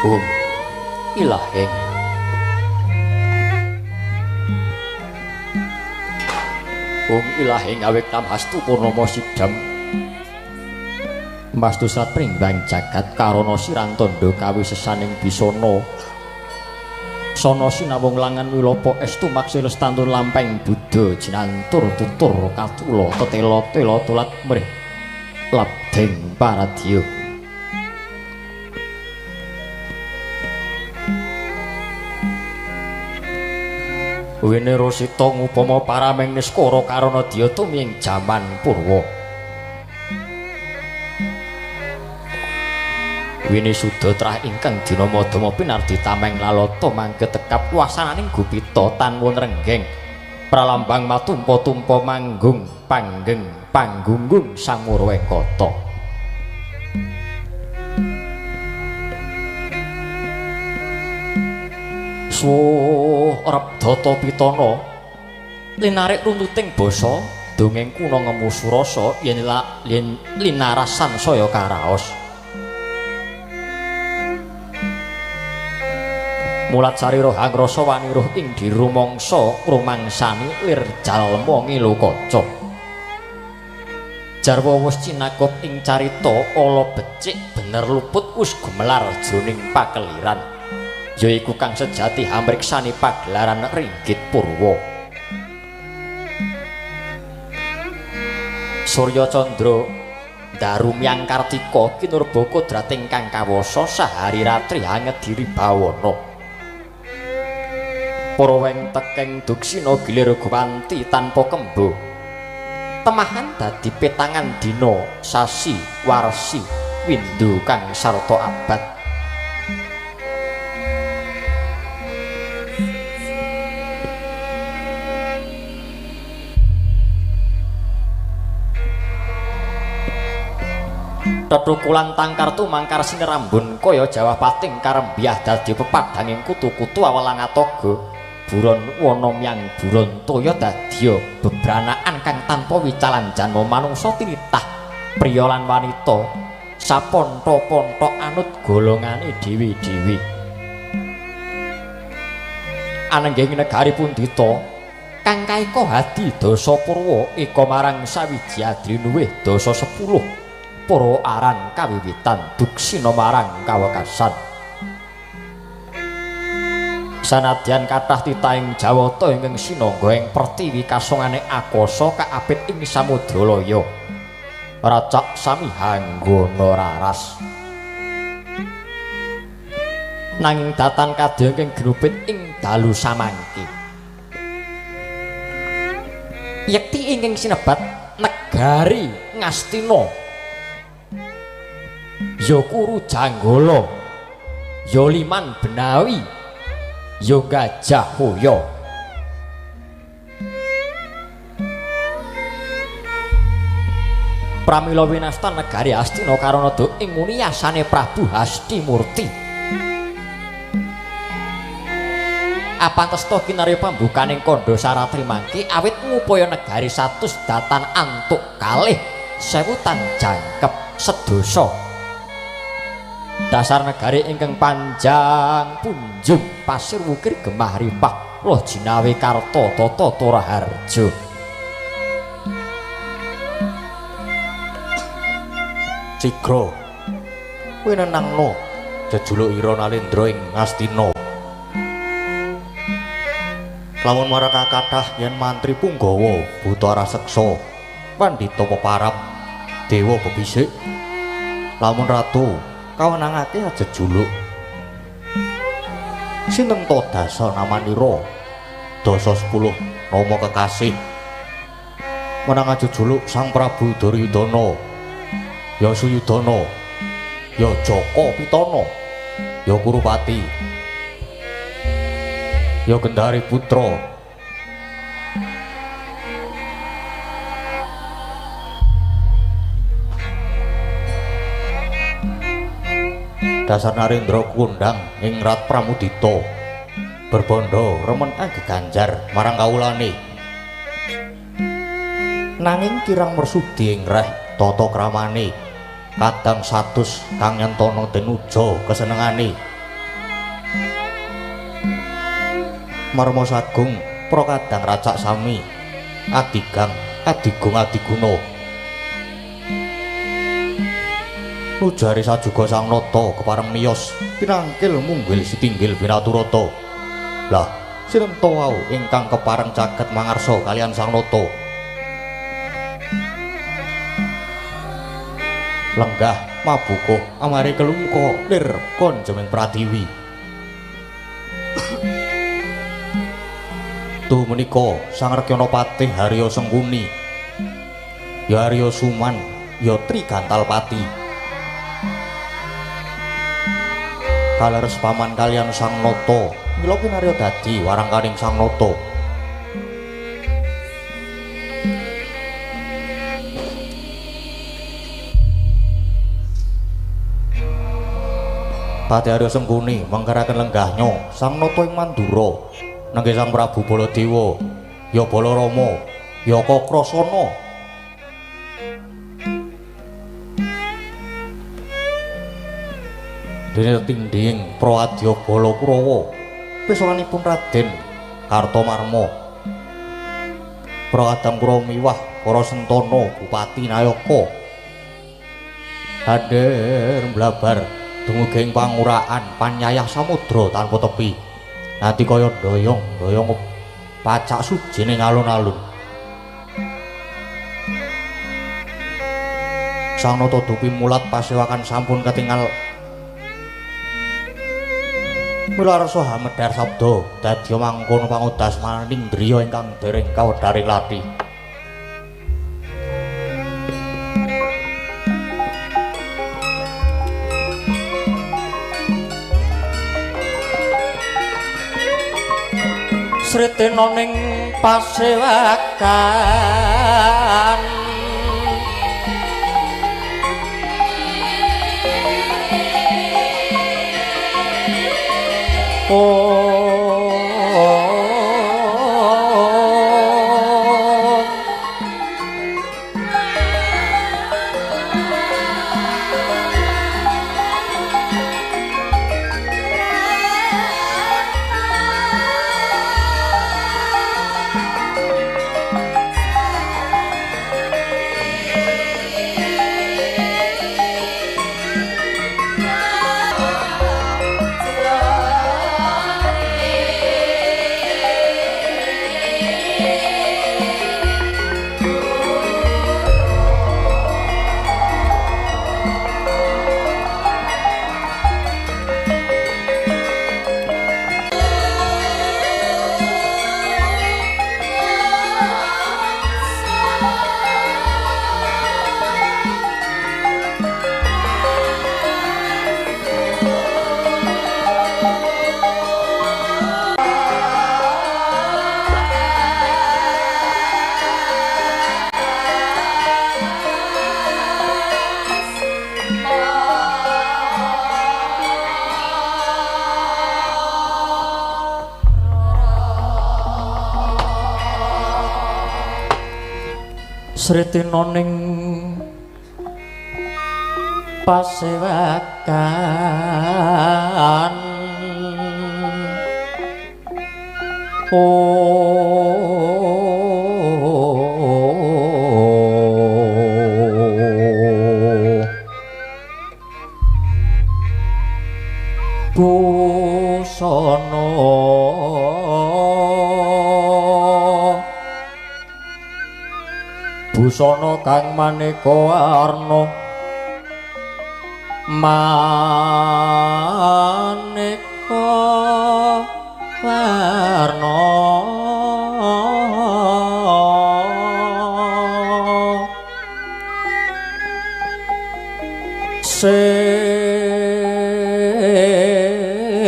Um ilaheng Um ilaheng awek tamhastu purnama sidam Mastu satringbang jagat karana sirang tandha kawisesaning bisana sana sinawung langan wilopo estu maksil stantun lampeng buddha jinantur tutur katula tetela tela tulat mrih labdeng paradya. Wene Rosita ngupama parameng niskara karana dya tumiyeng jaman purwa. Wene suda trah ingkang dinamadama pinardi tameng lalata mangke tekap wasananing gupita tanwun renggeng pralambang matumpa-tumpa manggung panggeng panggunggung sangmurwa kata. Suh Rebdata Pitana linarik runtuting basa dongeng kuna ngemu surasa yen linarasan saya karaos. Mulat sarira hangrasa waniruh ing dirumangsa rumangsani lir jalma ngilu kaca. Jarwa wus cinakop ing carita ala becik bener luput wus gumelar jroning pakeliran. Yaiku kang sejati hamriksani pagelaran ringgit purwa. Surya Candra darumyang Kartika kinurba kodrat ingkang kawasa sahari ratri hangediri bawana. Para weng tekeng duksina gilir guwanti tanpa kembo. Temahan dadi petangan dina sasi warsi windu kang sarta abad. Tetukulan tangkar tumangkar sinerambun kaya jawah pating karembiah dadi pepadhanging kutu-kutu awelang atoga buron wana myang buron toya dadya bebranaan kang tanpa wicalan janma manungsa tinitah priya lan wanita sapontha-pontha anut golongane dhewe-dhewe. Anenggeng negari pundhita kang kaeka hadi dasa purwa eka marang sawiji adrinuwih dasa 10 para aran kawiwitan duksina marang kawekasan. Sanadyan kathah titahing Jawata ingkang sinangga ing pertiwi kasongane akasa kaapit ing samudra laya. Racak sami hanggana raras. Nanging datan kadya ingkang ginupit ing dalu samangke. Yekti ingkang sinebat negari Ngastina ya Kuru Janggala, ya Liman Benawi, ya Gajah Hoya. Pramila winastan negari Astina karana do ing muni yasane Prabu Hastimurti. Apantesta kinarya pambukaning kandha saratri mangke awit ngupaya negari 100 datan antuk kalih sewutan jangkep sedasa. Dasar negari ingkang panjang punjung pasir wukir gemah ripah loh jinawi karta tata toraharja. Sigra kowe nenangno jejuluk ira Nalendra ing Ngastina. Lamun marang kathah yen mantri punggawa buta raseksa pandhita peparap dewa bebisik. Lamun ratu kawenangake jejuluk sinten to dasa namanira dasa 10 nama kekasih menang jejuluk Sang Prabu Duryudana, ya Suyudana, ya Jaka Pitana, ya Kurupati, ya Gendari Putra. Dasar Narendra kundang ing Rat Pramudita berbandha remen ageganjar marang kawulane, nanging kirang mersudi ing reh tata kramane kadang 100 kang nyentana denuja kesenengane. Marma Sagung Prakadang Racak Sami Adigang Adigung Adiguna. Ujare sajuga Sang Nata kepareng miyos pinangkil munggil sitinggil binaturata. Lah sinten to wau ingkang kepareng caket mangarsa kalian Sang Nata? Lenggah mabukuh amare kelungka lir konjeming pratiwi. Tuh menika Sang Rekyana Patih Harya Sengkuni, ya Harya Suman, ya Trigantalpati. Kaleres paman kalian Sang Nata, mila kinarya dadi warangkaning Sang Nata. Patih Harya Sengkuni mangkaraken lenggahnya Sang Nata ing Mandura nenggih Sang Prabu Baladewa, ya Balarama, ya Kakrasana. Dene tindhing Prawadya Bala Kurawa pesowanipun Raden Kartomarma, Prakadang Kurawa miwah para sentana Bupati Nayaka. Hadir mblabar dumugi ing panguraan panyayah samudra tanpa tepi. Nanti kaya doyong-doyong pacak sujine alun-alun. Sang Nata dupi mulat pasewakan sampun ketingal. Mila rasa hamedhar sabda dadi mangkono pangudas maning driya ingkang dereng kawedharing lathi. Sritena ning pasewakan Sritina ning pasewakan busana busana kang maneka warna maneka warna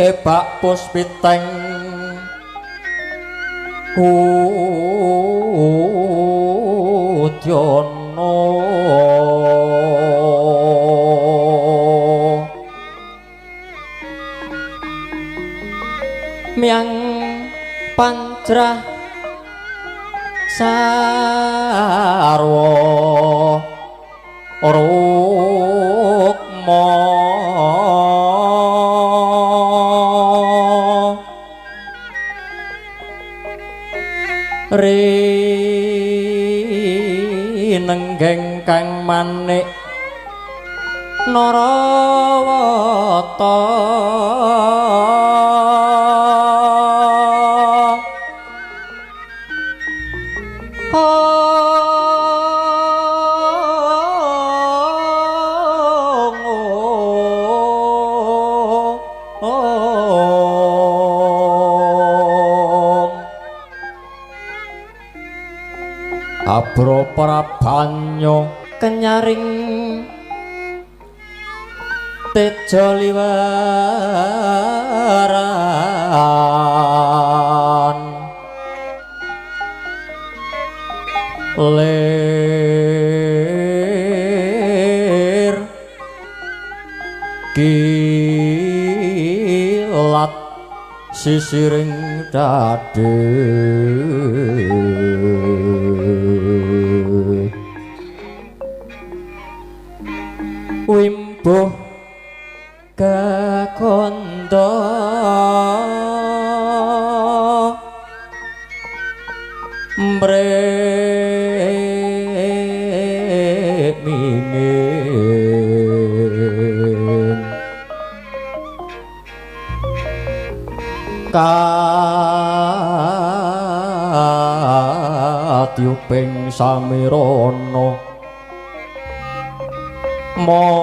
sebak puspiteng udyana miang panjrah sarwa rukma Rinenggeng kang manik Narawata. Abra prabanyo kenyaring teja liwaran lir kilat sisiring dade wimbuh kakondo mrek mingin katiuping samirana monto.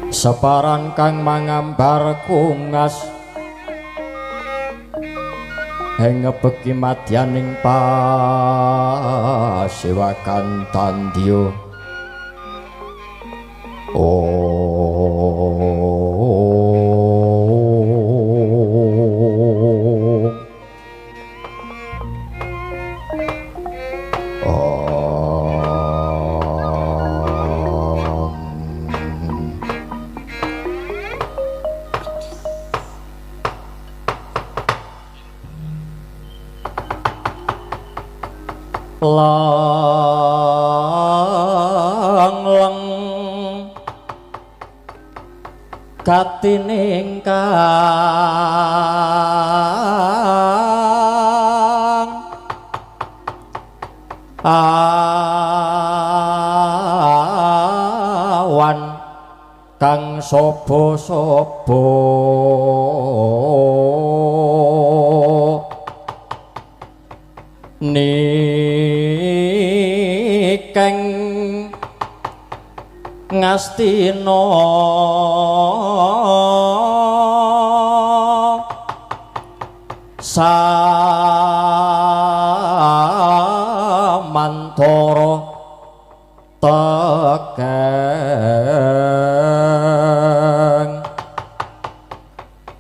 Separan kang mangambar kungas ing ngebeki madyaning pasewakan tandya. Lang leng gatining kang awan kang saba-saba nikeng ngastina samantara tekeng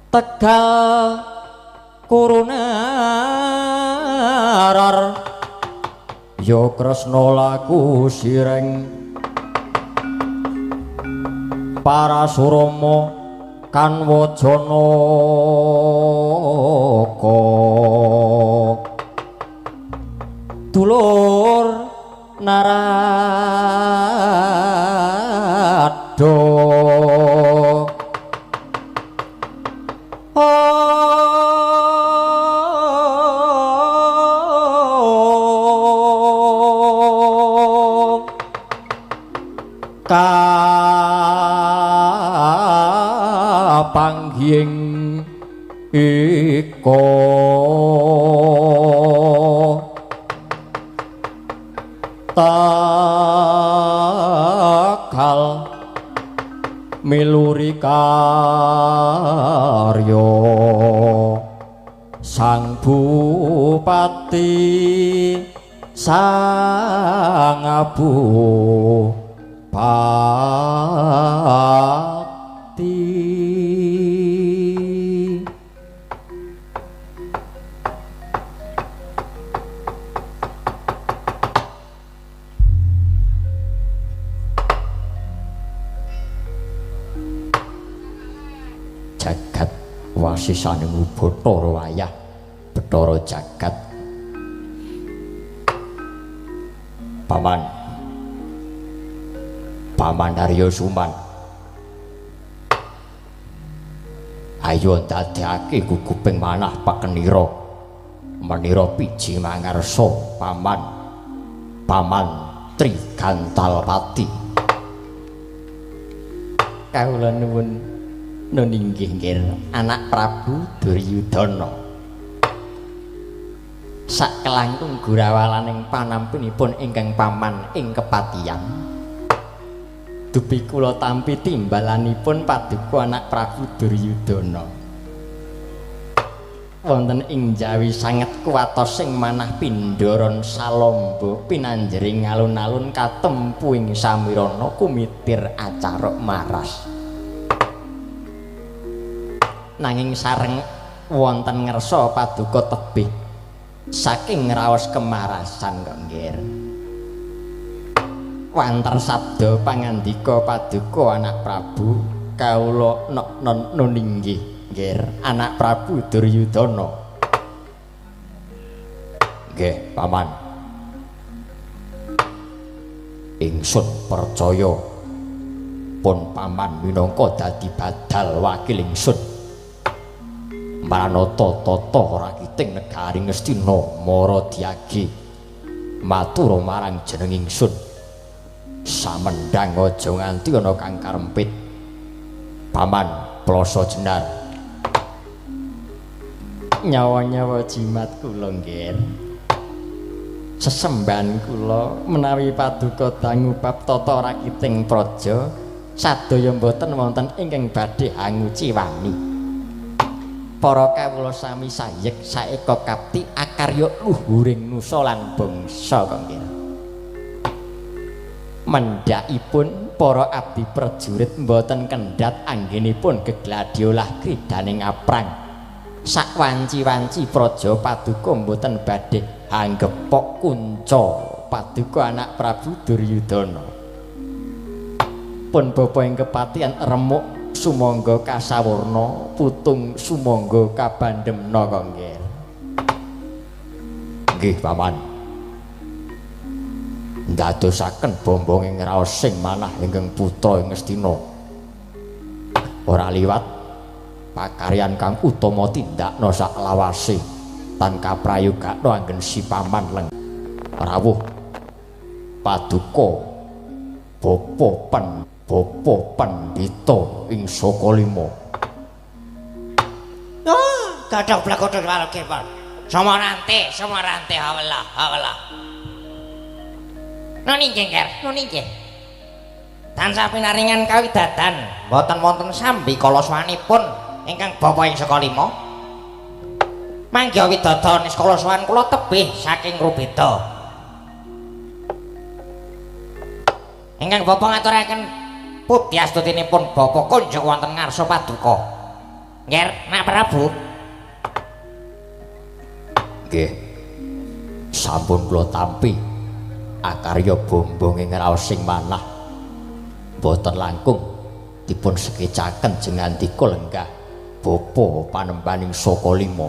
Tegal kurunarar ya Kresna laku sireng Parasurama kanwa Janaka dulur Narada. Kapanggihing ika Tegal miluri karya Sang Bupati Sang Bupati. Jagat wasisaning Bathara wayah Bathara jagat. Paman Paman Arya Suman. Ayo ndadekake guguping manah pakenira menira piji mangarsa paman paman Trigantalpati. Kawula nuwun nun inggih nggih anak Prabu Duryudana. Sakelangkung gurawalaning panampinipun ingkang paman ing kepatihan. Dupi kula tampi timbalanipun paduka anak Prabu Duryudana. Wonten ing Jawi sanget kuwatosing manah pindharan salamba pinanjering alun-alun katempuing samirana kumitir acaruk maras. Nanging sareng wonten ngersa paduka tebih saking ngraos kemarasan kok nggih. Wanter sabda pangandika paduka anak Prabu kawula nok nun inggih nggih anak Prabu Duryudana. Nggih paman, ingsun percaya pun paman minangka dadi badal wakil ingsun maranata tata rakiting negari Ngastina mara diage matur marang jeneng ingsun. Samendhang aja nganti ana kang karempit. Paman plasa jenar. Nyawa-nyawa jimat kula nggih. Sesembahan kula menawi paduka dangu bab tata rakiting praja sadaya mboten wonten ingkang badhe anguciwani. Para kawula sami sayek saeka kapti akarya luhuring nusa lan bangsa kok nggih. Mendhakipun para abdi prajurit mboten kendhat anggenipun gegladiolah kridaning aprang. Sakwanci-wanci praja paduka mboten badhe anggepok kunca paduka anak Prabu Duryudana. Pun bapa ing kepatihan remuk sumangga kasawurna putung sumangga kabandemna kok nggih. Nggih paman. Ndadosaken bombong ing raos sing manah ingkang putra ing Ngastina. Ora liwat pakaryan kang utama tindakna saklawase tan kaprayogakna anggen si paman leng rawuh paduka bapa pen bapa pandhita ing Saka Lima. Ah, gathok blagodhog waloge, Pak. Samarante, samarante hawelah, hawelah. Nun inggih, Nger, nun inggih. Tansah pinaringan kawidadan, mboten wonten sambi kala sowanipun ingkang bapa ing Saka Lima. Mangga widada niskala sowan kula tebih saking rubeda. Ingkang bapa ngaturaken pudyastutinipun bapa kunjung wonten ngarsa paduka. Nger, Nak Prabu. Nggih. Sampun kula tampi akarya bombong ing raos sing manah. Mboten langkung dipun sekecaken jengandika lenggah bapa panembaning Saka Lima.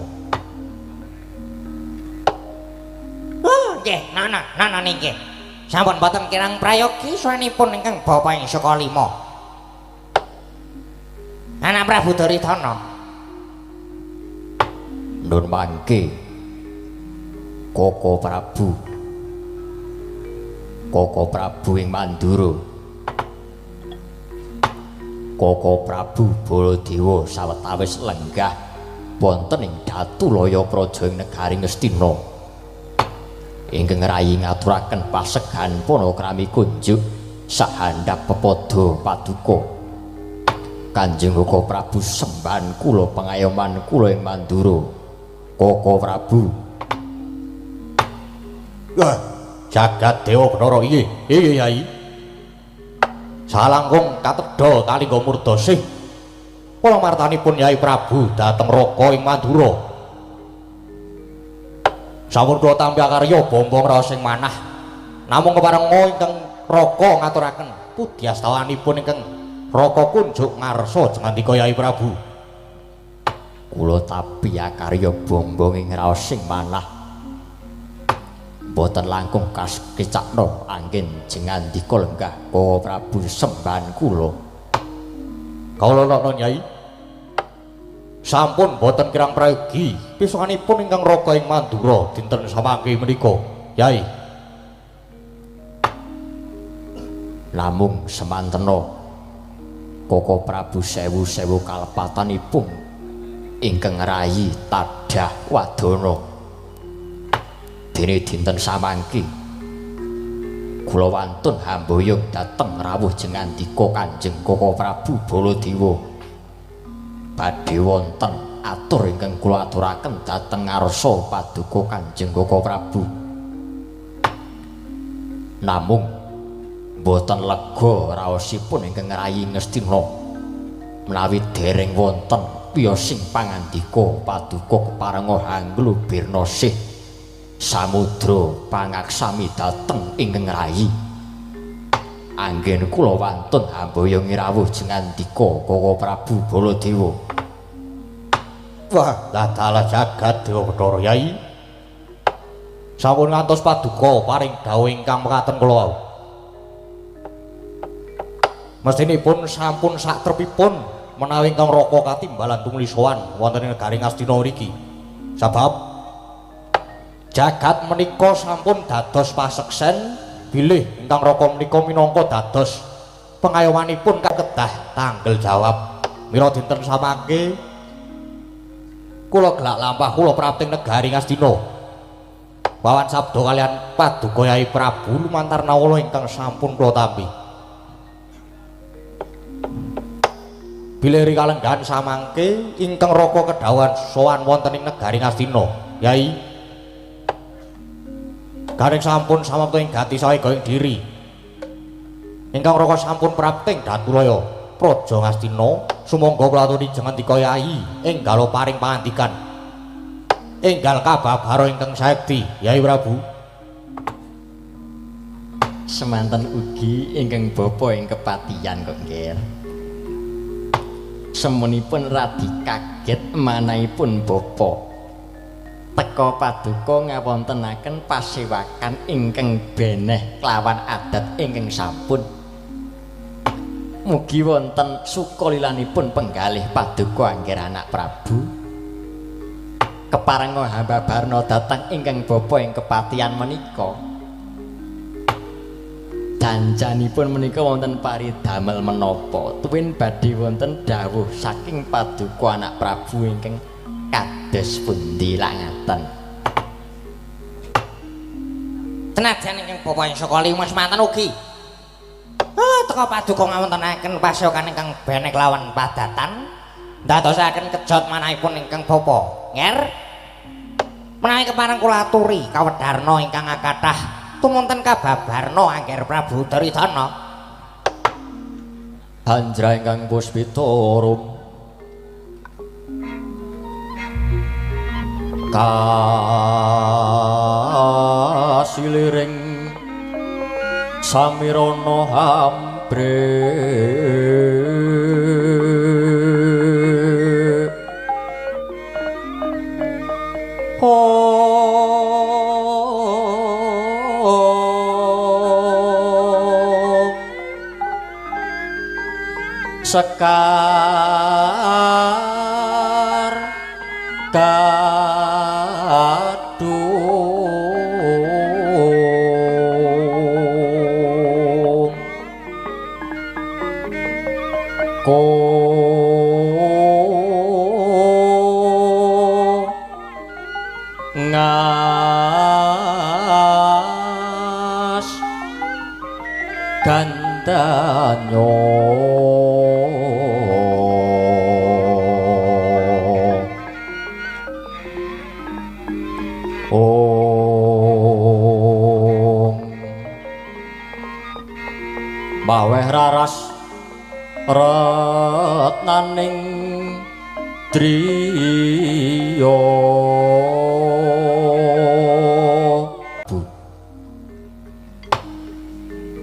Oh, nggih, nana, nana nggih. Sampun boten kirang prayogi sowanipun ingkang bapa ing Saka Lima. Anak Prabu Duryudana. Nun mangke Koko Prabu. Koko Prabu ing Mandura. Koko Prabu Baladewa sawetawis lenggah wonten ing Datulaya Praja ing negari Ngastina. Ingkang rayi ngaturaken pasegan panakrami kunjuk sahandhap pepada paduka. Kanjeng Koko Prabu sembahan kula pangayoman kula ing Mandura. Koko Prabu. Wah, jagat dewa Bathara iye, iye Yai. Salangkung katedha kalingga murdasih. Kula martanipun Yai Prabu dhateng Raka ing Mandura. Sampun kula tampi akarya bombong raos sing manah. Namung keparenga ingkang Raka ngaturaken pudyastawanipun ingkang Raka kunjuk ngarsa jengandika Yai Prabu. Kula tapi akarya bombong ing raos sing manah. Mboten langkung kaskecakna anggen jengandika lenggah Koko Prabu sembahan kula. Kawula lakon Yai. Sampun boten kirang prayogi pisanganipun ingkang raka ing Mandura dinten samangke menika, Yai. Namung semantena Koko Prabu sewu-sewu kalepatanipun ingkang rayi tadah wadana. Dene dinten samangke kula wantun hamboyong dhateng rawuh jengandika Kanjeng Koko Prabu Baladewa. Badhe wonten atur ingkang kula aturaken dhateng ngarsa paduka Kanjeng Koko Prabu. Namung mboten lega raosipun ingkang ngrayi Ngastina menawi dereng wonten piyosing pangandika paduka keparenga hanglubirna sih samudra pangaksami dhateng ingkang ngrayi. Anggen kula wantun hamboyong rawuh jengandika Koko Prabu Baladewa. Wah, dalah jagat Dewa Bathara Yai. Sampun ngantos paduka paring dawuh ingkang mekaten kula wau. Mestinipun sampun satrepipun menawi ingkang raka katimbalan tumuli sowan wonten ing negari Ngastina mriki. Sebab jagat menika sampun dados paseksen bilih ingkang raka menika minangka dados pengayomanipun kedah tanggel jawab. Mila dinten samangke kula gelak lampah kula prapting negari Ngastina. Wawan sabda kalian paduka Yai Prabu lumantar nawala ingkang sampun kula tampi. Bilih rikalenggahan samangke ingkang raka kedhawuhan sowan wonten ing negari Ngastina, Yai. Garing sampun samapta ing gati saega ing diri. Ingkang raka sampun prapting Datulaya Praja Ngastina, sumangga kula aturi jengandika Yai enggal paring pangandikan. Enggal kababara ingkang saekti, Yai Prabu. Semanten ugi ingkang bapa ing kepatihan kok nggih. Semunipun radi kaget manahipun bapa. Teka paduka ngawontenaken pasewakan ingkang beneh kelawan adat ingkang sampun. Mugi wonten sukalilanipun penggalih paduka angger anak Prabu. Keparenga hambabarna dhateng ingkang bapa ing kepatihan menika. Janjanipun menika wonten paridamel menapa tuwin badhe wonten dawuh saking paduka anak Prabu ingkang kados pundi langaten. Senajan ingkang bapa ing saka lima semanten ugi. Teka paduka ngawontenaken pasewakan ingkang benek lawan padatan ndadosaken kejot manahipun ingkang bapa. Nger menawi kepareng kula aturi kawedharna ingkang akathah tumunten kababarna angger Prabu Duryudana. Hanjra ingkang puspita rum kasiliring samirana hambre sekar gadung ko ngas gandanyo. Maweh raras retnaning driya.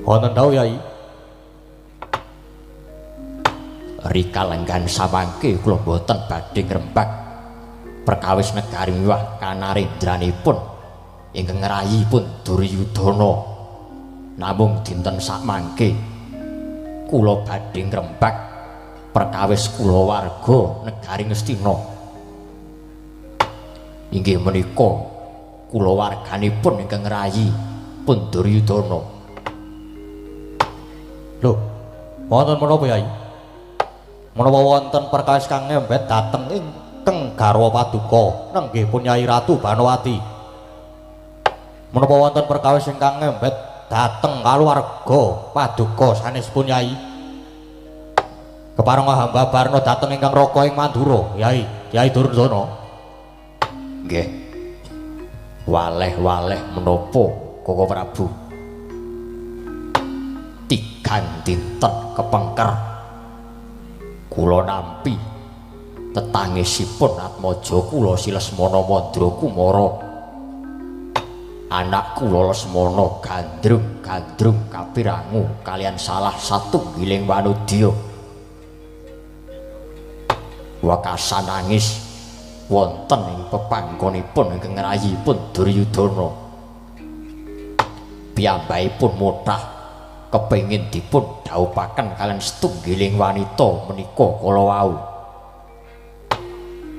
Wonten dawuh Yai. Rikalenggan samangke kula boten badhe ngrembak perkawis negari miwah kanarendranipun ingkang ngrayipun Duryudana. Namung dinten sakmangke kula badhe ngrembak perkawis kulawarga negari Ngastina. Inggih menika kulawarganipun ingkang ngrayi pun Duryudana. Lho, wonten menapa Yai? Menapa wonten perkawis kang ngembet dhateng ingkang garwa paduka nenggih pun Yai Ratu Banowati? Menapa wonten perkawis ingkang ngembet dhateng kaluwarga paduka sanesipun Yai? Kepareng hamba barna dhateng ingkang raka ing Mandura, Yai, Yai Duryudana. Nggih. Waleh-waleh menapa Koko Prabu? Tigang dinten kepengker kula nampi tetangisipun atmaja kula Si Lesmana Mandra Kumara. Anak kula Lesmana gandrung-gandrung kapirangu kalian salah satunggiling wanudya. Wekasan nangis wonten ing pepanggonipun ingkang ngrayipun Duryudana. Piyambakipun mothah kepengin dipun dhawuhaken kalian setunggiling wanita menika kala wau.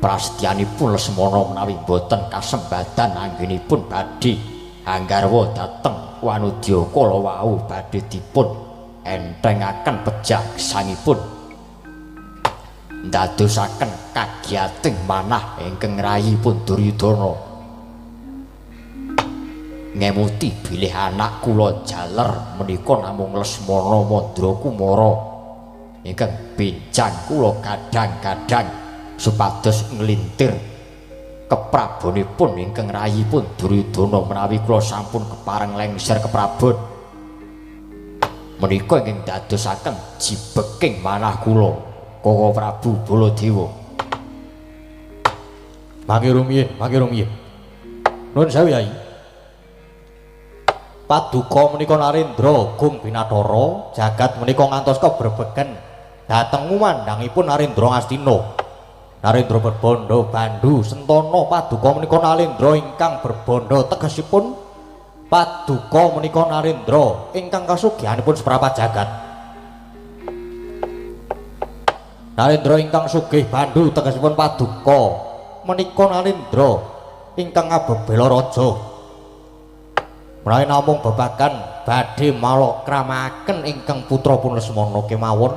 Prastyanipun Lesmana menawi boten kasembadan anggenipun badhe anggarwa dhateng wanudya kala wau badhe dipun enthengaken pejah gesangipun, ndadosaken kagiyating manah ingkang ngrayipun Duryudana. Ngemuti bilih anak kula jaler menika namung Lesmana Mandra Kumara ingkang benjang kula gadhang-gadhang supados nglintir keprabonipun ingkang rayipun Duryudana menawi kula sampun kepareng lengser keprabon. Menika ingkang dadosaken jibeking manah kula Koko Prabu Baladewa. Mangke rumiyin, mangke rumiyin. Nuwun sewu Yai. Paduka menika Narendra Gung Binathara jagat menika ngantos kebrebegen dhateng ngumandhangipun Narendra Ngastina. Narendra berbandha bandu sentana. Paduka menika Narendra ingkang berbandha tegesipun paduka menika Narendra ingkang kasugihanipun seprapat jagat. Narendra ingkang sugih bandu tegesipun paduka menika Narendra ingkang ngabebela raja. Menawi namung babagan badhe malokramaken ingkang putra pun Lesmana kemawon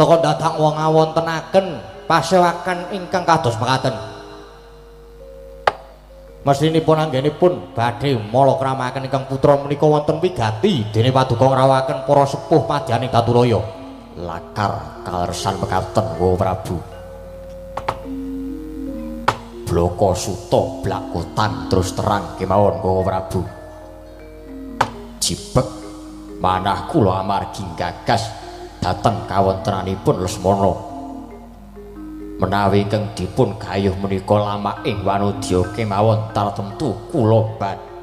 teka dadak wong awontenaken pasewakan ingkang kados mekaten. Mestinipun anggenipun badhe malokramaken ingkang putra menika wonten wigati dene paduka ngrawaken para sepuh madyaning Datulaya. Lakar kalersan mekaten Koko Prabu. Bloko suta blakotan terus terang kemawon Koko Prabu. Jibek manah kula amargi gagas dhateng kawontenanipun Lesmana. Menawi ingkang dipun gayuh menika lamaking wanudya kemawon tartemtu kula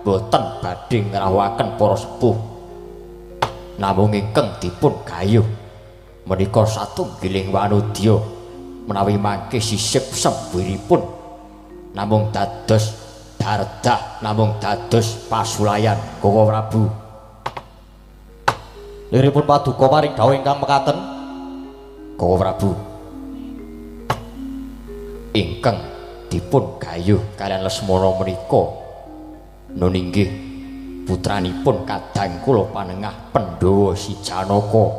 boten badhe ngrawuhaken para sepuh. Namung ingkang dipun gayuh menika satunggiling wanudya menawi mangke sisip sembiripun namung dados dardah, namung dados pasulayan Koko Prabu. Liripun paduka paring dawuh ingkang mekaten Koko Prabu. Ingkang dipun gayuh kalian Lesmana menika nun inggih putranipun kadang kula panengah Pandhawa Si Janaka,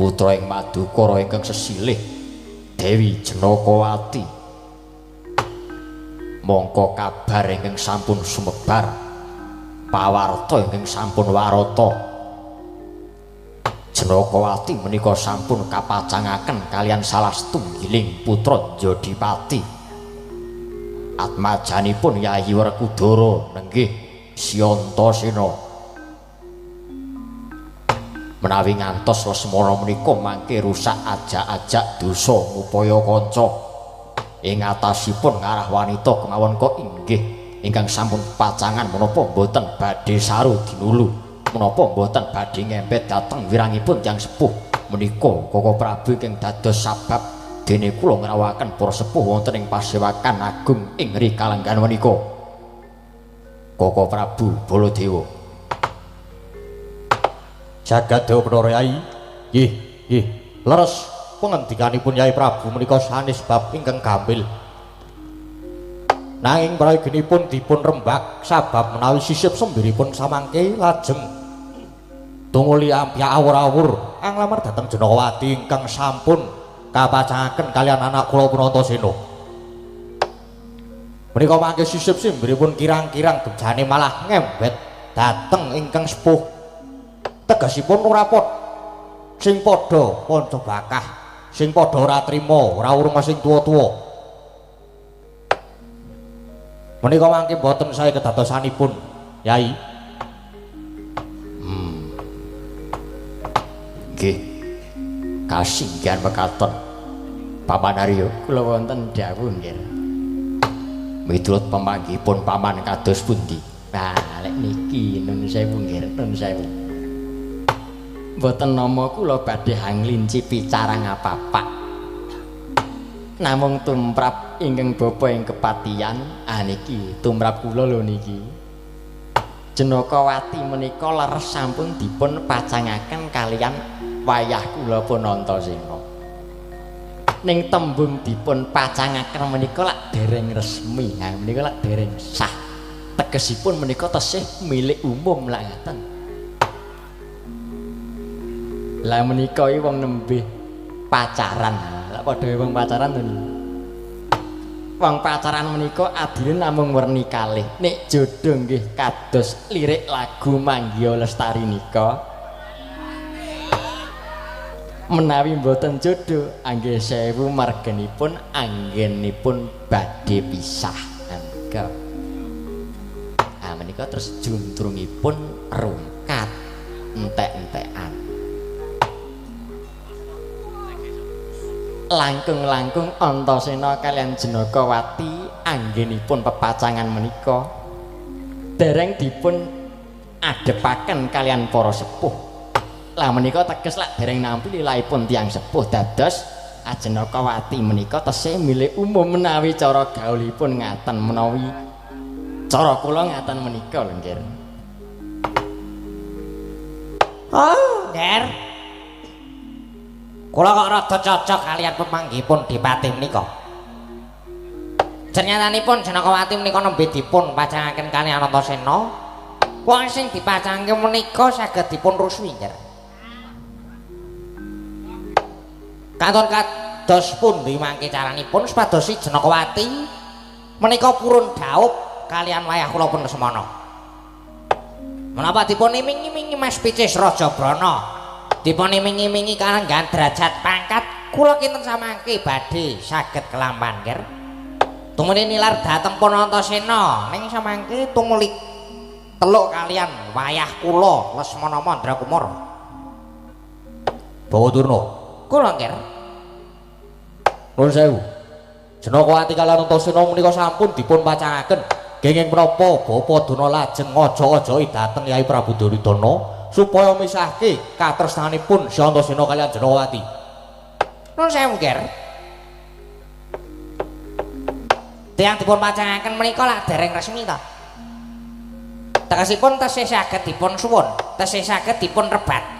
putra ing Madukara ingkang sesilih Dewi Janakawati. Mongko kabar ingkang sampun sumebar, pawarta ingkang sampun warata, Janakawati menika sampun kapacangaken kalian salah setunggiling putra Jodipati. Atmajanipun Yayi Werkudara nenggih Siantasena. Menawi ngantos Lesmana menika mangke rusak ajak-ajak dosa ngupaya kanca ing atasipun ngarah wanita kemawon kok inggih ingkang sampun pacangan menapa mboten badhe saru dinulu, menapa mboten badhe ngempet dhateng wirangipun tiyang sepuh menika Koko Prabu ingkang dados sabab dene kula ngrawuhaken para sepuh wonten ing pasewakan agung ing Rikalenggan menika. Koko Prabu Baladewa. Jagat Dewa Bathara Yai. Nggih, nggih. Leres pangendikanipun Yai Prabu menika sanes bab ingkang gampil. Nanging prayoginipun dipun rembak sabab menawi sisip sembiripun samangke lajeng tumuli ampyak awur-awur anglamar dhateng Janakawati ingkang sampun kapacangaken kalian anak kula Punantasena. Menika mangke sisip sembiripun kirang-kirang bejane malah ngembet dhateng ingkang sepuh. Tegesipun ora padha sing padha panca bakah, sing padha ora trima, ora urung sing tuwa-tuwa. Menika mangke mboten sae kedadosanipun, Yai. Nggih. Kasinggihan mekaten. Paman Arya, kula wonten dawuh nggih. Miturut pemanggihipun paman kados pundi? Nah, lek niki nun sewu nggih, nun sewu. Mboten nama kula badhe anglinci bicara ngapapak. Namung tumrap ingkang bapa ing kepatihan, ah niki tumrap kula lho niki. Janakawati menika leres sampun dipun pacangaken kaliyan wayah kula Punantasena. Ning tembung dipun pacangaken menika lak dereng resmi, ha menika lak dereng sah. Tegesipun menika tesih milik umum lak ngaten. Lah menika iki wong nembe pacaran. Lak padha wong pacaran to niku. Wong pacaran menika adine namung werni kalih. Nek jodoh nggih kados lirik lagu Manggiya Lestari nika. Menawi mboten jodoh anggih sewu margenipun anggenipun badhe pisah. Menika. Ah menika terus juntrungipun rungkat entek-entekan. Langkung-langkung Antasena kaliyan Janakawati anggenipun pepacangan menika dereng dipun adepaken kaliyan para sepuh. Lah menika teges lak dereng nampi lilahipun tiyang sepuh dados Janakawati menika tesih milik umum menawi cara gaulipun ngaten menawi cara kula ngaten menika lho nggih. Oh, Nger. Kula kok rada cocok kaliyan pemanggihipun Dipati menika. Cernyatanipun Janakawati menika nembe dipun pacangaken kaliyan Antasena. Wong sing dipacangke menika saged dipun rusuhi, Nger. Katon kados pundi mangke caranipun supados si Janakawati menika purun dhaup kaliyan wayah kula pun semana. Menapa dipun iming-imingi Mas Picis Raja Brana? Dipun iming-imingi kalenggahan derajat pangkat kula kinten samangke badhe saged kelampan, Nger. Tumuli nilar dhateng Punantasena ning samangke tumuli teluk kaliyan wayah kula Lesmana Mandrakumara. Bawa Durna. Kula, Nger. Nuwun sewu. Janakawati kaliyan Antasena menika sampun dipun pacangaken. Kenging menapa Bapa Durna lajeng ngajak-ajaki dhateng Yai Prabu Duryudana supaya misahke katresnanipun si Antasena kaliyan Janakawati. Nuwun sewu, Nger. Tiyang dipun pacangaken menika lak dereng resmi ta? Tegesipun tesih saged dipun suwun, tesih saged dipun rebat.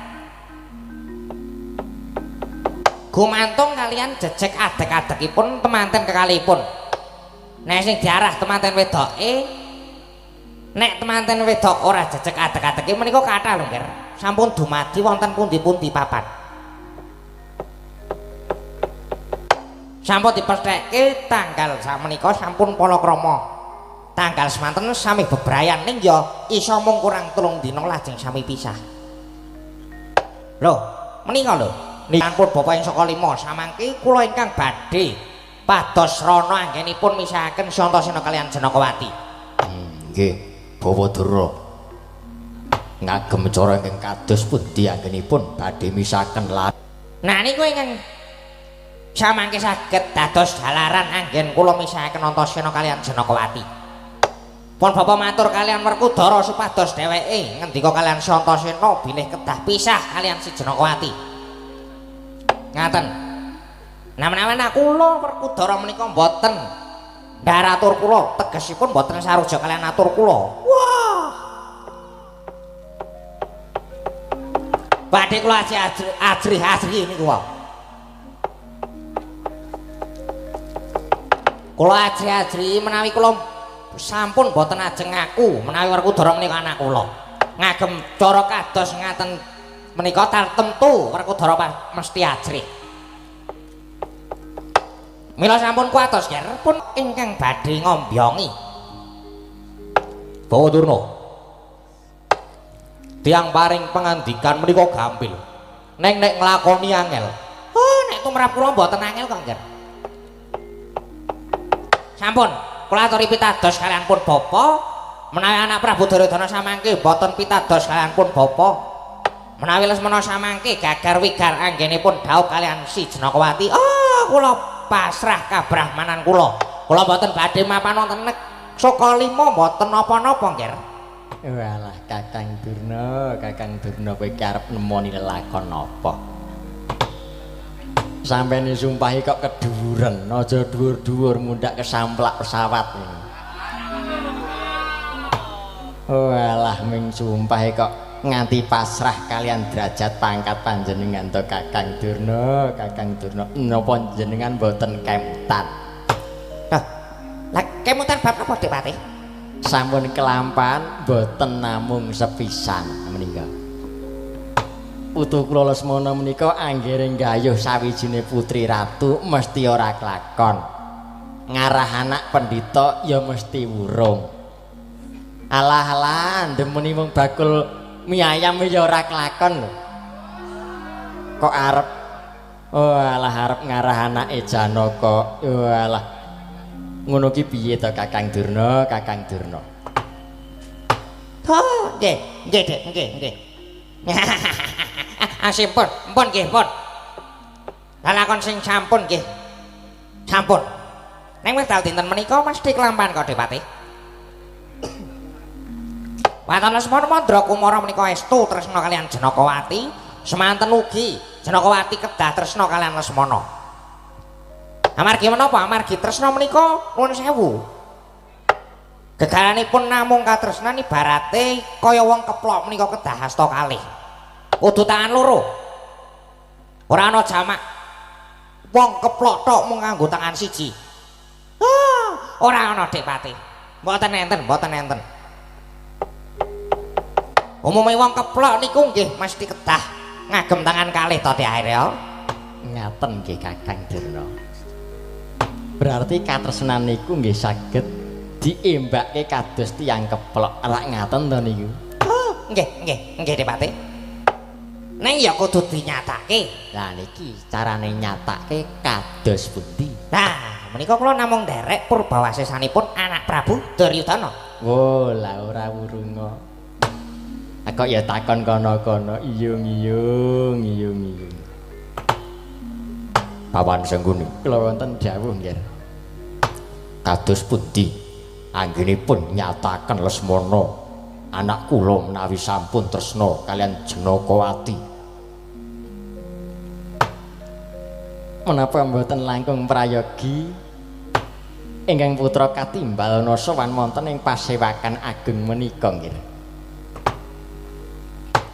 Gumantung kaliyan jejeg adeg-adegipun temanten kekalihipun. Nek sing diarah temanten wedoke, nek temanten wedok ora jejeg adeg-adege menika kathah lho, Nger. Sampun dumadi wonten pundi-pundi papan. Sampun dipestheke tanggal sakmenika sampun palakrama. Tanggal semanten sami bebrayan ning ya iso mung kurang 3 dina lajeng sami pisah. Lho, menika lho. Sampun bapa ing saka 5 samangke kula ingkang badhe pados rana anggenipun misahaken Antasena kaliyan Janakawati. Nggih, Bawa Durna. Ngagem cara ingkang kados pundi anggenipun badhe misahaken lan. Nah niku ingkang samangke saged dados jalaran anggen kula misahaken Antasena kaliyan Janakawati. Pun bapa matur kaliyan Werkudara supados dheweke ngendika kaliyan Antasena bilih kedah pisah kaliyan si Janakawati. Ngaten. Nah menawi kula Werkudara menika mboten ndharatur kula, tegesipun mboten sarujuk kaliyan atur kula. Wah, Badhe kula ajrih-ajrih niku wae. Kula ajrih-ajrih menawi kula sampun boten ajeng ngaku menawi Werkudara menika anak kula. Ngagem cara kados ngaten menika tartemtu Werkudara mesti ajrih. Mila sampun kuwatos ger pun ingkang badhe ngombyongi. Bawa Durna. Tiang paring pangandikan menika gampil. Neng nek nglakoni angel. Oh, nek tumrap kula mboten angel kok, Nger. Sampun, kula aturi pitados kalian pun bapa, menawi anak Prabu Duryudana samangke mboten pitados kalian pun bapa. Menawi Lesmana samangke gagar wigar anggenipun dhaup kalian si Janakawati. Oh, kula pasrah kabrahmanan kula. Kula mboten badhe mapan wonten Saka lima mboten napa-napa, Nger. Walah Kakang Durna, Kakang Durna kowe iki arep nemoni lelakon apa? Sampene sumpahi kok kedhuwuren, aja dhuwur-dhuwur mundhak kesamplak pesawat. Walah ming sumpahi kok nganti pasrah kalian derajat pangkat panjenengan to Kakang Durna, Kakang Durna. Napa jenengan mboten kemutan? Lah, lah kemutan bab apa, Dik Patih? Sampun kelampan boten namung sepisan menika. Putu kula Lesmana menika anggere nggayuh sawijine putri ratu mesti ora klakon. Ngarah anak pendhita ya mesti wurung. Alah alah ndemeni wong bakul mie ayam ya ora klakon lho. Kok arep oh alah arep ngarah anake Janaka. Oh alah. Ngono ki piye to Kakang Durna, Kakang Durna? Oh, nggih, nggih, Dik, nggih, nggih. Sampun, pun nggih, pun. Lalakon sing sampun nggih. Sampun. Ning wekdal dinten menika mesti kelampan kok, Dik Patih. Waton Lesmana Mandra Kumara menika estu tresna kalian Janakawati, semanten ugi Janakawati kedah tresna kalian Lesmana. Amargi menapa? Amargi tresna menika nuwun sewu. Gegaranipun namung katresnan ibarate kaya wong keplok menika kedah asta kalih. Kudu tangan loro. Ora ana jamak. Wong keplok tok mung nganggo tangan siji. Ah, ora ana Dik Patih. Mboten enten, mboten enten. Umume wong keplok niku nggih mesti kedah ngagem tangan kalih to Dik Akhirya. Ngaten nggih Kakang Durna. Berarti katresnan niku nggih saged diembake kados tiyang keplok. Rak ngaten to niku? Oh, nggih, nggih, nggih Dik Patih. Ning ya kudu dinyatake. Lah niki carane nyatake kados pundi? Nah, menika kula namung nderek purbawasesanipun anak Prabu Duryudana. Oh, lah ora wurunga. Kok ya takon kono-kono, iyung-iyung, iyung-iyung. Pawan Sengguni. Kula wonten dawuh nggih. Kados pundi anggenipun nyataken Lesmana anak kula menawi sampun tresna kalian Janakawati. Menapa mboten langkung prayogi ingkang putra katimbal sowan wonten ing pasewakan agung menika nggih.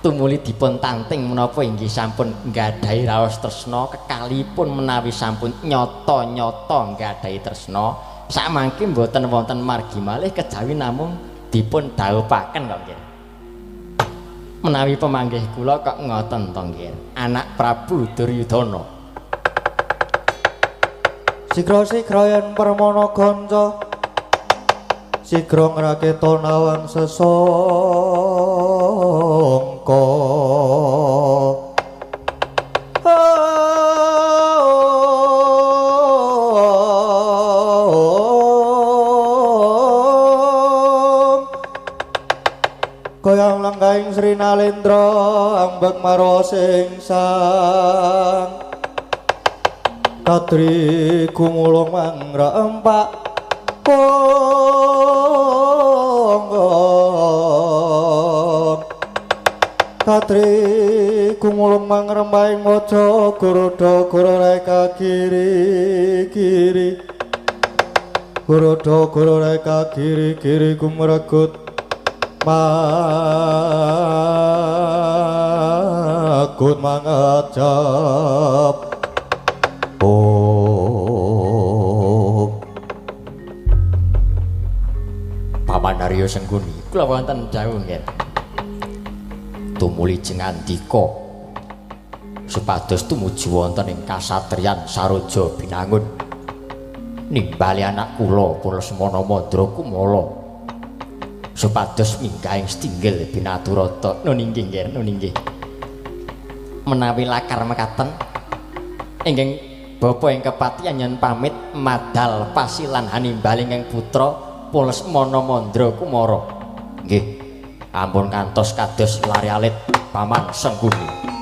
Tumuli dipun tanting menapa inggih sampun nggadahi raos tresna kekalipun menawi sampun nyata-nyata nggadahi tresna sakmangke mboten wonten margi malih kejawi namung dipun dhawuhaken kok nggih. Menawi pemanggih kula kok ngoten to nggih, anak Prabu Duryudana. Sigra-sigra yen permana kanca sigra ngraketa nawang sesangka. Goyang lenggahing Sri Nalendra ambek marwa sing sang Kadri gumulung mangra empak ponggong Kadri gumulung mangrembahing waja guruda gurureka kiri kiri guruda gurureka kiri kiri gumregut makmur. Manggut mangecep. Oh. Paman Arya Sengkuni, kula wonten dawuh nggih. Tumuli jengandika supados tumuju wonten ing kasatriyan Saroja Binangun. Nimbali anak kula Lesmana Mandra Kumala supados minggah ing setinggil binaturata. Nun inggih nggih, nun inggih. Menawi lakar mekaten ingkang bapa ing kepatihan yen pamit madal pasilan hanimbali ingkang putra Lesmana Mandra Kumara. Nggih, ampun kantos kados lari alit Paman Sengkuni.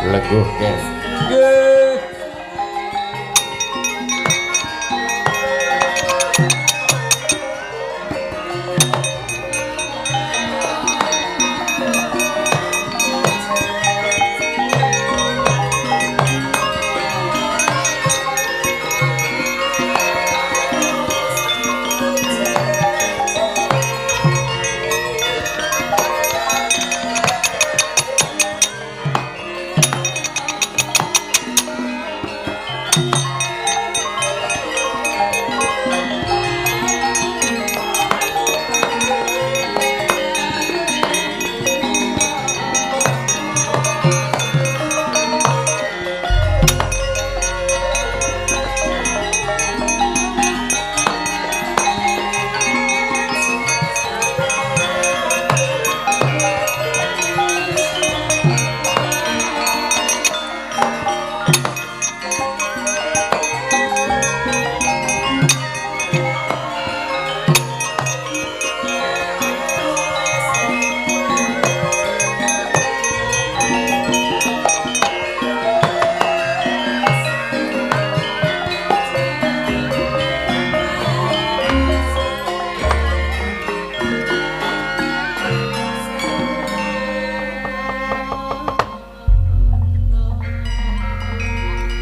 Lengguh nggih. Nggih.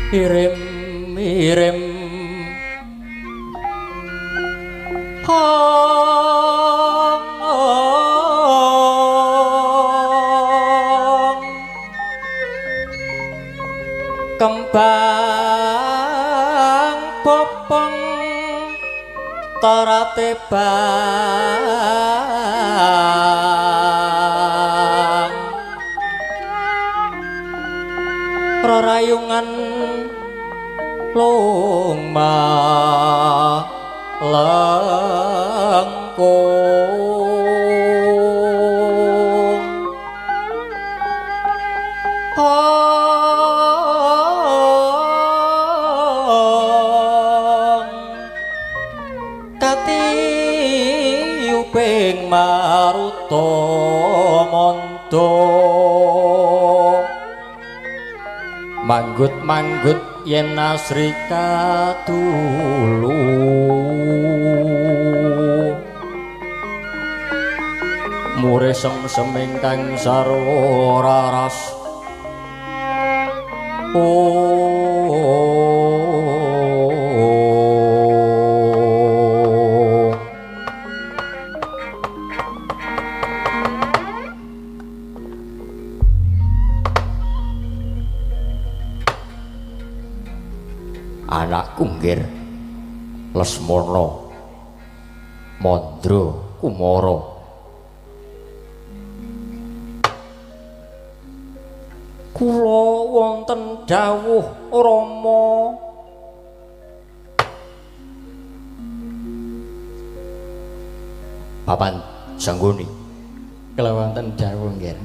Irim-irim hong kembang popong tarate bang rarayungan loma lengkung hong katiyuping maruta manda manggut-manggut yen asri katulu mure sem-sem ingkang sarwa raras. Anakku nggir Lesmana Mandra Kumara, kula wonten dawuh Rama. Papan Sangguni, kula wonten dawuh nggih.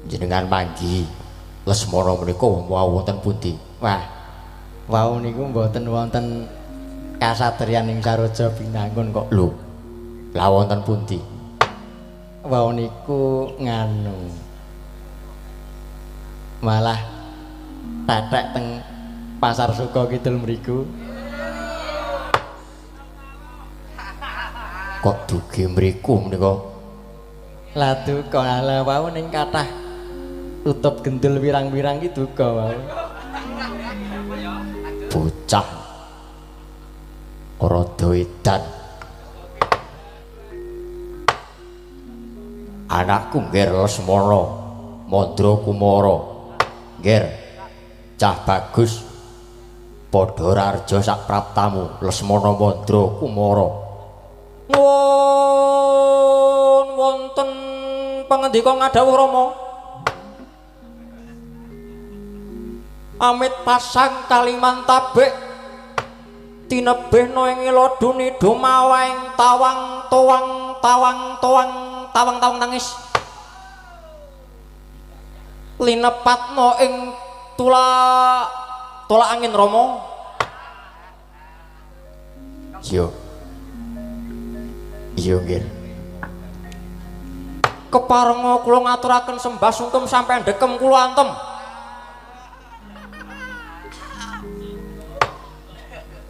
Jenengan manggihi Lesmana menika wau wonten pundi? Wah, wau niku mboten wonten kasatriyan ing Saroja Binangun kok. Lho, lha wonten pundi? Wau niku nganu malah tetek teng Pasar Suko Kidul mriku. Kok dugi mriku menika? Lah duka ala wau ning kathah tutup gendul wirang-wirang ki duka wau. Bocah rada edan. Anakku nggir Lesmana Mandra Kumara nggir cah bagus padha rarja sak praptamu Lesmana Mandra Kumara. Nuwun wonten pangandika ngadhawuh Rama. Amit pasang Kalimantabek tinebihna ing ladune dumawaing tawang towang tawang towang tawang tawang tangis linepatna ing tula tolak angin Rama. Iya iya nggih. Keparenga kula ngaturaken sembah sungkem sampeyan dekem kula antem.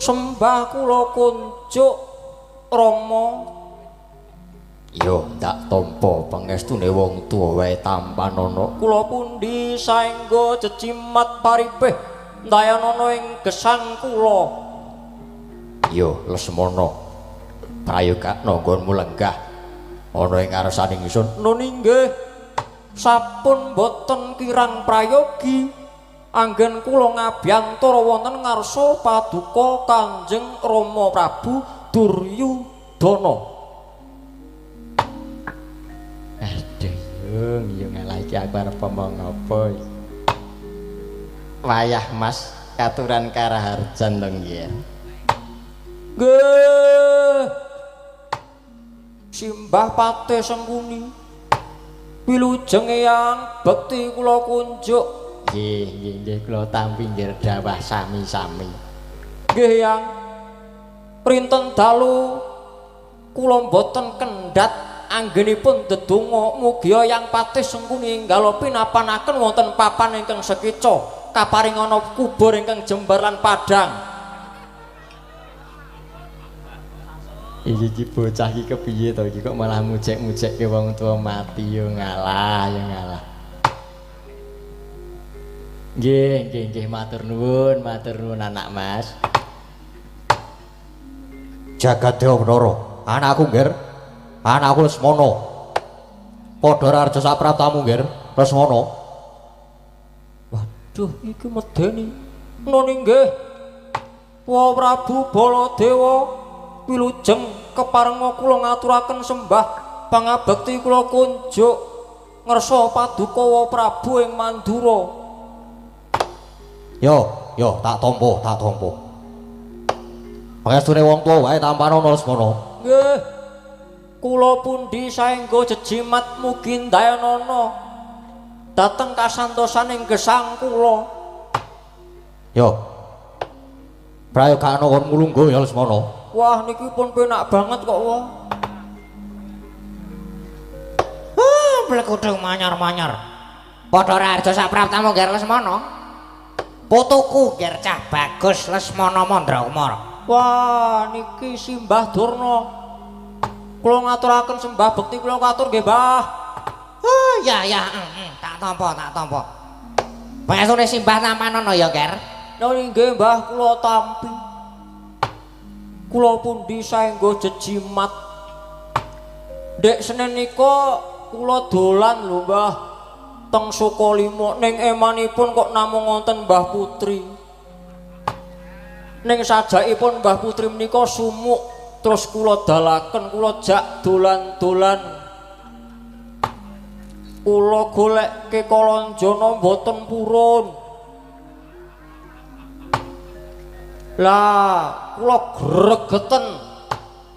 Sembah kula kunjuk Rama. Yo ndak tampa pangestune wong tuwa wae tampanana. Kula pundi saengga jejimat paripih ndayanana ing gesang kula. Yo Lesmana, prayogakna nggonmu lenggah ana ing ngarsaning ingsun. Nun inggih, sampun boten kirang prayogi. Anggen kula ngabyantara wonten ngarsa paduka Kanjeng Rama Prabu Duryudana. Aduh, yung yo ngalah iki aku arep omong apa iki. Wayah Mas katuran karaharjan to nggih. Nggih. Simbah Patih Sengkuni. Wilujeng eyang bekti kula kunjuk. Nggih, nggih, nggih kula tampi nggih dawah sami-sami. Nggih Yang. Printen dalu kula mboten kendhat anggenipun ndedonga mugi Yang Patih Sengkuni enggal pinapanaken wonten papan ingkang sekeca kaparingana kubur ingkang jembar lan padhang. Iki iki bocah iki kepiye to iki kok malah mujek-mujekke wong tuwa mati yo ngalah, yo ngalah. Nggih, nggih, nggih matur nuwun anak Mas. Jagat Dewa Bathara, anakku nggir. Anakku Lesmana. Padha rarja sak praptamu nggir, Lesmana. Waduh, iki medeni. Nun inggih. Wa Prabu Baladewa wilujeng keparenga kula ngaturaken sembah pangabekti kula kunjuk ngersa paduka wa Prabu ing Mandura. Yo, yo tak tampa, tak tampa. Pangestune wong tuwa wae tampanana Lesmana. Nggih. Kula pundi saengga jejimat mugi ndayanana dhateng kasantosaning gesang kula. Yo. Prayogakna kon mulungguh ya Lesmana. Wah niki pun penak banget kok wah. Ah, blekudung manyar-manyar. Padha raharja sak praptamu nggih Lesmana. Putuku ger cah bagus Lesmana Mandrakumara. Wah, niki Simbah Durna. Kula ngaturaken sembah bekti kula katur nggih, Mbah. Oh, ya ya, tak tampa, tak tampa. Pangestune Simbah tampanono ya, Ger. Nggih, Mbah, kula tampi. Kula pundi saengga jejimat. Ndek Senin nika kula dolan lho, Mbah. Teng Sukalima ning emanipun kok namung wonten Mbah Putri. Ning sajakipun Mbah Putri menika sumuk, terus kula dalaken, kula jak dolan-dolan. Kula golekke Kalanjana mboten purun. Lah, kula gregeten.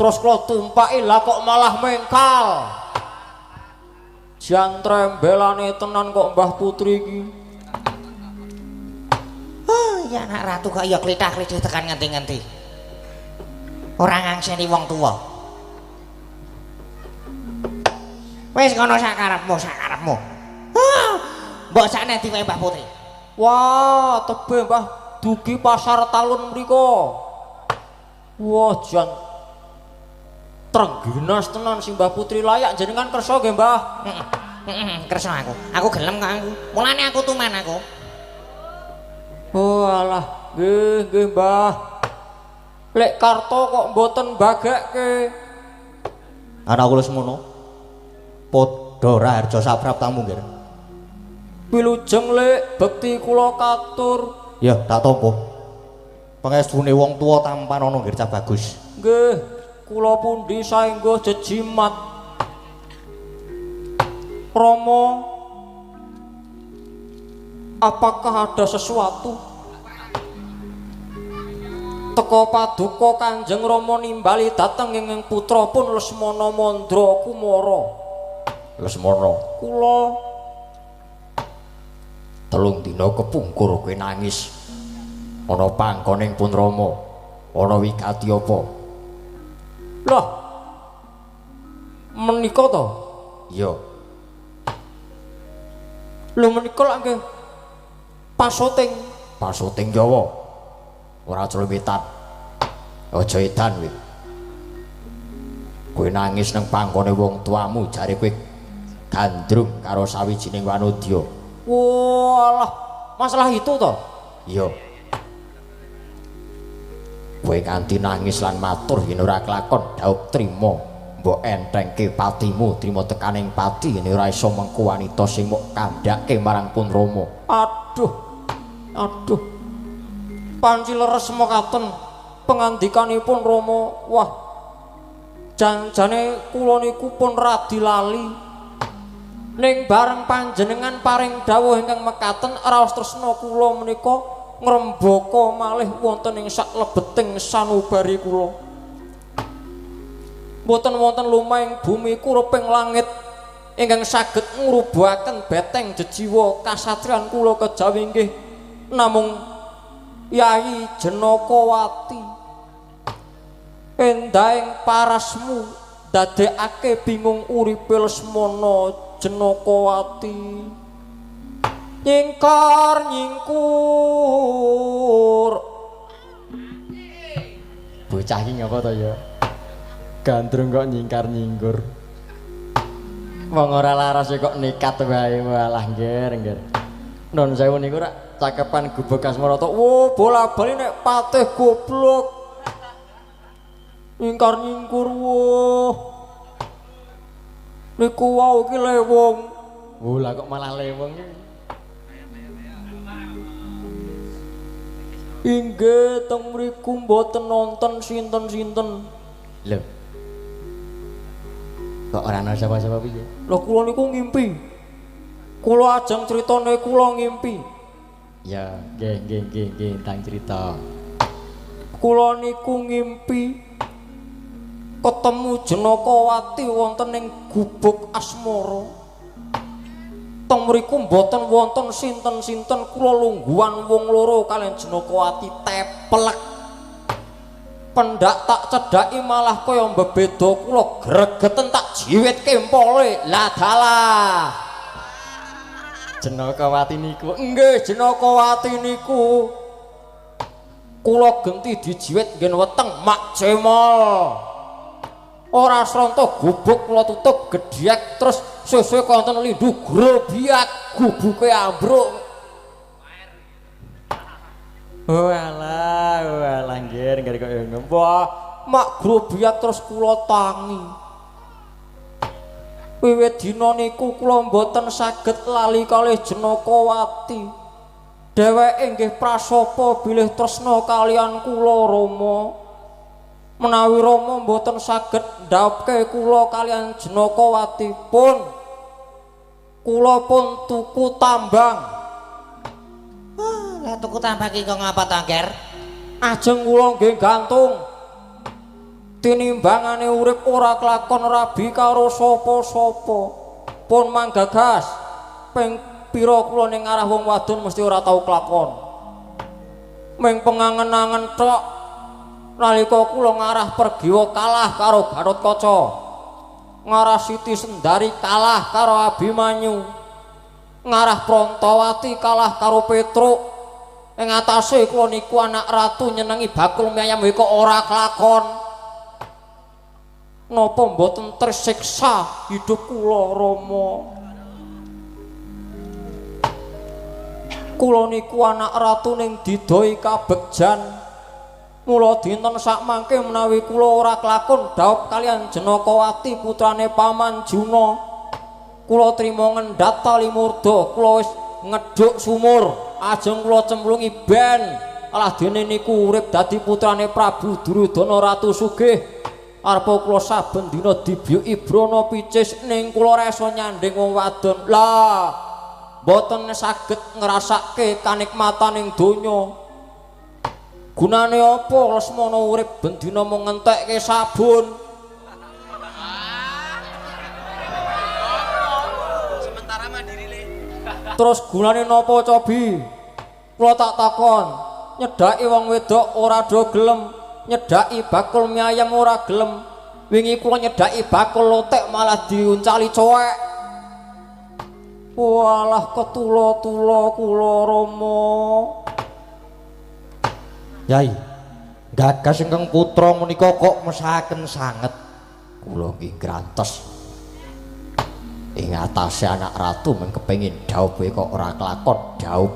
Terus kula tumpaki, lah kok malah mengkal. Jan trembelane tenan kok Mbah Putri iki. Oh, ya anak ratu kok ya klithah-klithih tekan ngendi-ngendi. Ora ngangseni wong tuwa. Wis ngono sakarepmu, sakarepmu. Mbok sakne ndi wae Mbah Putri? Wah, tebe Mbah dugi pasar talun mriku. Wah, jan trengginas tenan si Mbah Putri, layak jenengan kersa nggih, Mbah? Heeh, kersa aku. Aku gelem kok aku. Mulane aku tuman aku. Oh alah, nggih nggih Mbah. Lek karto kok mboten bagekke. Anakku Lesmana. Padha raharja sapraptamu, Nggir. Wilujeng Lek, bekti kula katur. Ya, tak tampa. Pangestune wong tuwa tampanono nggir cah bagus. Nggih, kula pundi saengga jejimat. Rama, apakah ada sesuatu? Teka paduka Kanjeng Rama nimbali dhateng ing putra pun Lesmana Mandra Kumara. Lesmana, kula 3 dina kepungkur kowe nangis. Ana pangkoning pun Rama, ana wigati apa? Lah, menika to? Iya. Lho menika lak nggih pasoting. Pasoting Jawa. Ora clemitan. Aja edan kowe. Kowe nangis nang pangkone wong tuamu, jare kowe gandrung karo sawijining wanodya. Walah, masalah itu to? Iya. Kowe nganti nangis lan matur yen ora kelakon dhaup trima, mbok entengke patimu, trima tekaning pati yen ora iso mengku wanita sing mok kandhake marang pun Rama. Aduh. Aduh. Panci leres mekaten pengandikanipun Rama. Wah. Janjane kula niku pun radi lali. Ning bareng panjenengan paring dawuh ingkang mekaten raos tresna kula menika ngrembaka malih wonten ing saklebeting sanubari kula. Mboten wonten lumahing bumi kureping langit ingkang saged ngrubuhaken beteng jejiwa kasatriyan kula kejawi inggih namung Yayi Jenakawati. Endahing parasmu ndadekake bingung uripe Lesmana Jenakawati. Nyingkar nyingkur. Bocah iki ngapa to ya? Gandrung kok nyingkar nyingkur. Wong ora laras kok nekat wae, walah ngger ngger. Nun sewu niku rak cakepan gubuk Asmarata. Wo bola-bali nek patih goblok. Nyingkar nyingkur wo. Niku wau iki lewong. Wo lah kok malah lewong iki. Inggih teng mriku mboten nonton sinten-sinten. Lho. Kok ora ana sapa-sapa piye? Lho kula niku ngimpi. Kula ajeng critane kula ngimpi. Ya, nggih nggih nggih nggih tentang cerita. Kula niku ngimpi ketemu Jenakawati wonten ing gubuk asmara. Teng mriku mboten wonten sinten-sinten, kula lungguhan wong loro kaliyan Jenakawati teplek. Pendak tak cedhaki malah kaya mbebeda, kula gregeten tak jiwit kempole. Lah dalah. Jenakawati niku. Nggih, Jenakawati niku. Kula genti dijiwit nggen weteng mak cemol. Ora sronto gubuk kula tutup gedhek terus suwe-suwe konten lindu grobiak gubuke ambruk. Walah, walah nggih nggih kok ngono. Wah, mak grobiak terus kula tangi. Wiwit dina niku kula mboten saged lali kalih Jenakawati. Dheweke nggih prasapa bilih tresna kalian kula Rama. Menawi Rama mboten saged ndhaupke kula kalian Jenakawati pun kula pun tuku tambang. Lah tuku tambang iki kok ngapa to, Ngger? Ajeng kula nggih gantung. Tinimbangane urip ora kelakon rabi karo sapa-sapa. Pun manggagas ping pira kula ning arah wong wadon mesti ora tau kelakon. Ming pengangen-angen tok nalika kula ngarah Pergiwa kalah karo Gathotkaca. Ngarah Siti Sendari kalah karo Abimanyu. Ngarah Prantawati kalah karo Petruk. Ing atase kula niku anak ratu nyenengi bakul mie ayam kok ora kelakon. Napa mboten tersiksa hidup kula Rama? Kula niku anak ratu ning didoi kabegjan. Mula dinten sakmangke menawi kula ora kelakon dhaup kalian Jenakawati putrane Paman Juna. Kula trima ngendhat tali murda, kula wis ngedhuk sumur, ajeng kula cemplungi ben. Alah dene niku urip dadi putrane Prabu Duryudana Ratu Sugih. Arepa kula saben dina dibiyuki brana picis ning kula ora iso nyandhing wong wadon. Lah, mboten saged ngrasake kanikmataning donya. Gunane apa Lesmana urip ben dina mung ngentekke sabun? Sementara mandiri le. Terus gunane napa cobi? Kula tak takon, nyedhaki wong wedok ora do gelem, nyedhaki bakul mie ayam ora gelem. Wingi kula nyedhaki bakul lotek malah diuncali cowek. Walah ketula-tula kula Rama. Yai, gagas ingkang putra menika kok mesaken sanget. Kula nggih ngrantes. Ing atase anak ratu mung kepengin dhaupe kok ora kelakon dhaup.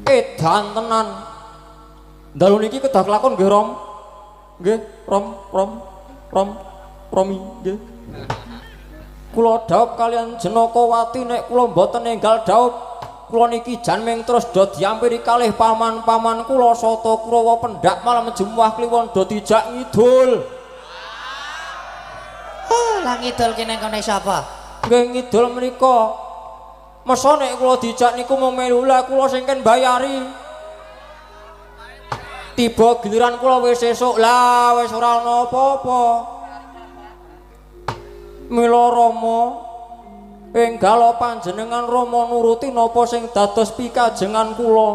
Edan tenan. Dalu niki kedah kelakon nggih, Rom. Nggih, Rom, Rom, Rom, Romi, nggih. Kula dhaup kalian Jenakawati nek kula mboten enggal dhaup, kula niki jan ming terus do diampiri kalih paman-paman kula Sata Kurawa pendak malam Jemuah Kliwon do dijak ngidul. Oh, lah ngidul ki nang kene sapa? Nggih ngidul menika. Mesa nek kula dijak niku mung melu lah kula sing ken bayari. Tiba giliran kula wis esuk lah wis ora ana apa-apa. Mila Rama enggalo panjenengan Rama nuruti napa sing dados pikajengan kula.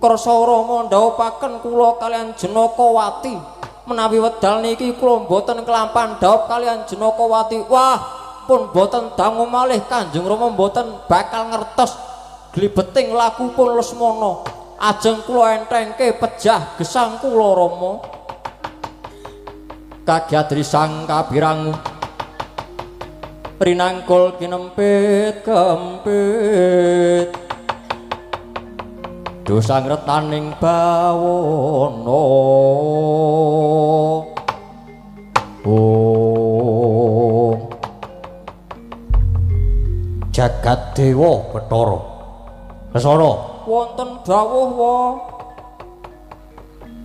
Kersa Rama ndhawuhaken kula kalian Jenakawati. Menawi wedal niki kula mboten kelampan dhaup kalian Jenakawati. Wah, pun mboten dangu malih Kanjeng Rama mboten bakal ngertos glibeting laku pun Lesmana. Ajeng kula entengke pejah gesang kula Rama. Kagyadri sang kabirangu rinangkul kinempit kempit dosa ngretaning bawana. Om Jagat Dewa Bathara Lesana wonten dawuh wa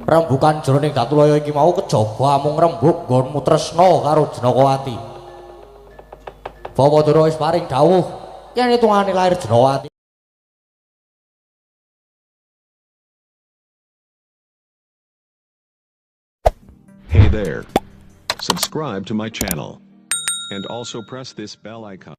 rembukan jroning Datulaya iki mau kejaba amung rembug nggonmu tresna karo Jenakawati. Bawadara wis paring dawuh yen hitungane lahir Jenakawati. Hey there. Subscribe to my channel. And also press this bell icon.